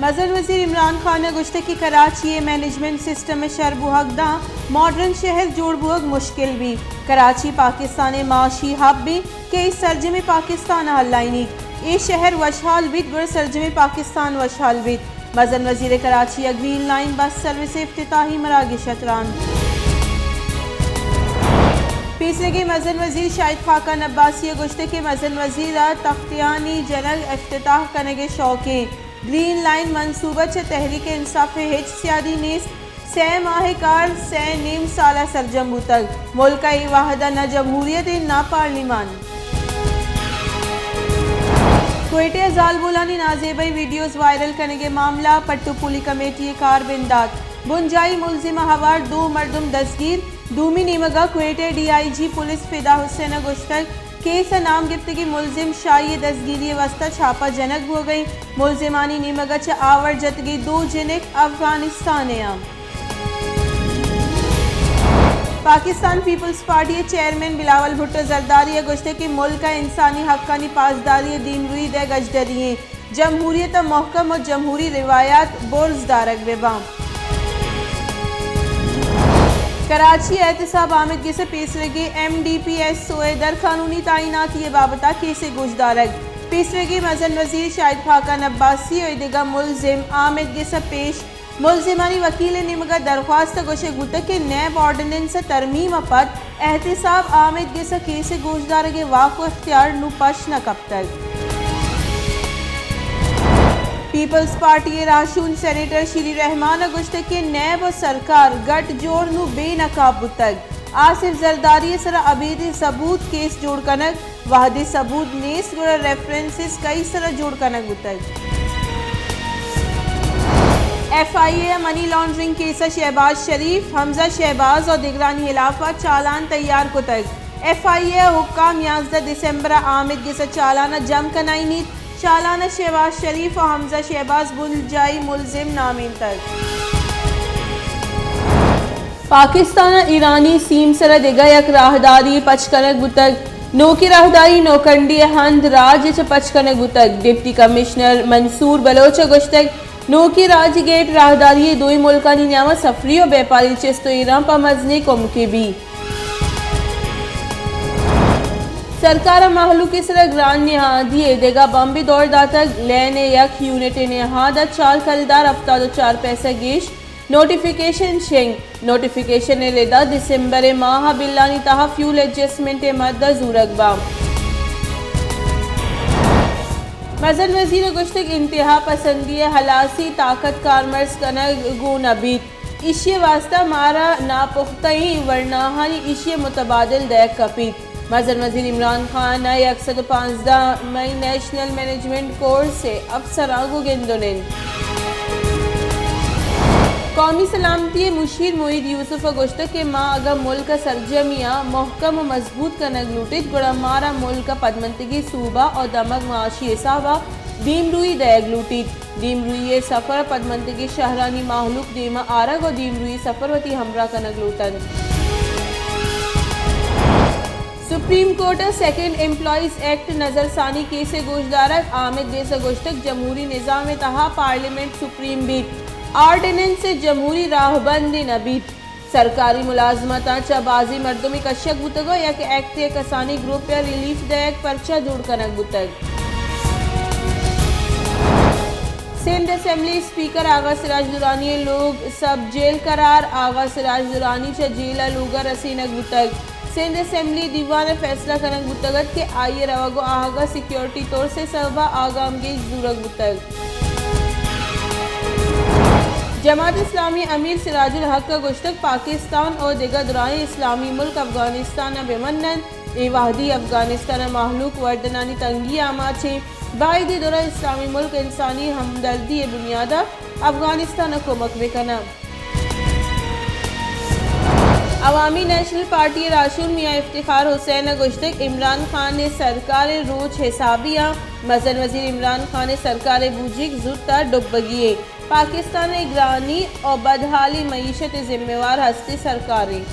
مزن وزیر عمران خان ءَ گوشتگ کہ کراچی ءِ مینجمنٹ سسٹم ءِ شر بوھگ داں ماڈرن شہر جوڑ بوھگ مشکل بیت۔ کراچی پاکستان ءِ معاشی ہب بیت کہ اے سرجمیں پاکستان ءَ ہلائینیت۔ اے شہر وشحال بیت گڑا سرجمیں پاکستان وشحال بیت۔ مزن وزیر ءِ کراچی ءَ گرین لائن بس سروس ءِ افتتاحی مراگش ءَ تران۔ پیسریگیں مزن وزیر شاہد خاقان عباسی ءَ گوشتگ کہ مزن وزیر ءَ تختیانی جنگ افتتاح کنگ ءِ شوق ایں۔ گرین لائن منصوبہ چہ تحریک انصاف ءَ ہچ سیادی نیست۔ سئے ماہ ءِ کار سئے نیم سال ءَ سرجم بوتگ۔ ملک ءَ اے وہد ءَ نہ جمہوریت ایں نہ پارلیمان۔ کوئٹہ ءَ زالبولانی نازیبئیں ویڈیوز وائرل کنگ ءِ معاملہ، پٹ ءُ پولی کمیٹی ءَ کار بندات۔ بنجاہی ملزم ءَ ہوار دو مردم دزگیر۔ دومی نیمگ ءَ کوئٹہ ءِ ڈی آئی جی پولیس فدا حسین ءَ گوشتگ، کیس ءِ نام گپتگیں ملزم شاہی ءِ دزگیری ءِ واستہ چھاپہ جنگ بوگ ءَ انت۔ ملزمانی نیمگ ءَ چہ آور جتگیں دو جنک افغانستان ءَ انت۔ پاکستان پیپلز پارٹی ءِ چیئرمین بلاول بھٹو زرداری ءَ گوشتگ کہ ملک ءَ انسانی حقانی پاسداری ءَ دیمروئی دئیگ اژدری ایں۔ جمہوریت ءَ مھکم ءُ جمہوری روایات برز دارگ بہ باں۔ کراچی ءَ احتساب آمید گس ءِ پیسریگیں M D P S O ءِ درقانونی تعیناتی ءِ بابت ءَ کیسے گوشدارگ۔ پیسریگیں مزن وزیر شاہد خاقان عباسی ءُ دگہ ملزم آمید گس ءَ پیش۔ ملزمانی وکیل ءِ نیمگ ءَ درخواست ءَ گوشگ بوتگ کہ نیب آرڈیننس ءِ ترمیم ءَ پد احتساب آمید گس ءَ کیس ءِ گوشدارگ ءِ واک ءُ اختیار نوں پش نہ کپتگ۔ پیپلز پارٹی ءِ راہشون سینیٹر شیری رحمان ءَ گوشتگ کہ نیب ءُ سرکار گٹ جوڑ نوں بے نقاب بوتگ۔ آصف زرداری ءِ سرا ابیدیں ثبوت، کیس جوڑ کنگ وہدے ثبوت نیست گڑا ریفرنسز کئی سرا جوڑ کنگ بوتگ؟ ایف آئی اے ءَ منی لانڈرنگ کیس ءَ شہباز شریف، حمزہ شہباز ءُ دگرانی ہلاف ءَ چالان تیار کتگ۔ ایف آئی اے ءِ حکام یازدہ دسمبر ءَ آمید گس ءَ چالان ءَ جم کنائینیت۔ چالان ءَ شہباز شریف ءُ حمزہ شہباز بنجاہی ملزم نامینتگ۔ پاکستان ءُ ایرانی سیم سرا دگہ یک راہداری پچ کنگ بوتگ۔ نوکیں راہداری نوکنڈی ءِ ہند راج ءَ چہ پچ کنگ بوتگ۔ ڈپٹی کمشنر منصور بلوچ ءَ گوشتگ، نوکیں راج گیٹ راہداری ءَ دوئیں ملکانی نیام ءَ سفری ءُ بیپاری چست ءُ ایران پہ مزنیں کمکے بیت۔ سرکار ءَ مہلوک ءِ سرا گران نہادی ءِ دگہ بمبے دور داتگ، لین ءِ یک یونٹ ءِ نہاد ءَ چار کلدار ہفتاد ءُ چار پیسہ گیش، نوٹیفیکیشن شنگ۔ نوٹیفیکیشن ءِ ردا دسمبر ءِ ماہ ءَ بلانی تہا فیول ایڈجسٹمنٹ ءِ مد ءَ زورگ باں۔ مزن وزیر ءَ گوشتگ، انتہا پسندی ءِ ہلاسی طاقت کارمرز کنگ گون نہ بیت۔ ایشی ءِ واستہ مارا ناپختہ ایں ورناہانی ایشی ءِ متبادل دئیگ کپیت۔ مزن وزیر عمران خان ءَ یک سد ءُ پانزدہ مئی نیشنل مینجمنٹ کورس ءِ افسراں گوں گند ءُ نند۔ قومی سلامتی ءِ مشیر معید یوسف ءَ گوشتگ کہ ما اگاں ملک ءِ سرجمی ءَ مھکم ءُ مضبوط کنگ لوٹیت گڑا مارا ملک ءِ پدمنتگیں صوبہ ءُ دمگ معاشی حساب ءَ دیمروئی دئیگ لوٹیت۔ دیمروئی ءِ سفر ءَ پدمنتگیں شہرانی مہلوک دیم ءَ آرگ ءُ دیمروئی ءِ سفر وتی ہمراہ کنگ لوٹ انت۔ سپریم کورٹ ءَ سیکنڈ ایمپلائیز ایکٹ نظرثانی کیس ءِ گوشدارگ، آمید گس ءَ گوشتگ، جمہوری نظام ءِ تہا پارلیمنٹ سپریم بیت، آرڈیننس ءِ جمہوری راہبندے نہ بیت۔ سرکاری ملازمتاں چہ بازیں مردمے کشگ بوتگ ءُ یک ایکٹے ءِ کسانیں گروپے ءَ ریلیف دئیگ پرچہ جوڑ کنگ بوتگ۔ سندھ اسمبلی اسپیکر آغا سراج درانی ءِ لوگ سب جیل قرار، آغا سراج درانی چہ جیل ءَ لوگ ءَ رسینگ بوتگ۔ سندھ اسمبلی دیوان ءَ فیصلہ کنگ بوتگ ات کہ آئی ءِ روگ ءُ آہگ ءَ سیکورٹی ترس ءِ سبب ءَ آ گامگیج زورگ بوتگ۔ جماعت اسلامی ءِ امیر سراج الحق ءَ گوشتگ، پاکستان ءُ دگہ دراہیں اسلامی ملک افغانستان ءَ بہ من انت، اے وہدی افغانستان ءِ مہلوک وردنانی تنگی ءِ آماچ انت، باید اے دراہ اسلامی ملک انسانی ہمدردی ءِ بنیاد ءَ افغانستان ءَ کمک بہ کن انت۔ عوامی نیشنل پارٹی ءِ راہشون میاں افتخار حسین ءَ گوشتگ، عمران خان ءِ سرکار ءِ روچ حسابی آں، مزن وزیر عمران خان ءِ سرکار ءِ بوجیگ زوت ءَ ڈبگی ایں، پاکستان ءِ گرانی ءُ بدحالی معیشت ءِ ذمہ وار ہستیں سرکار ایں۔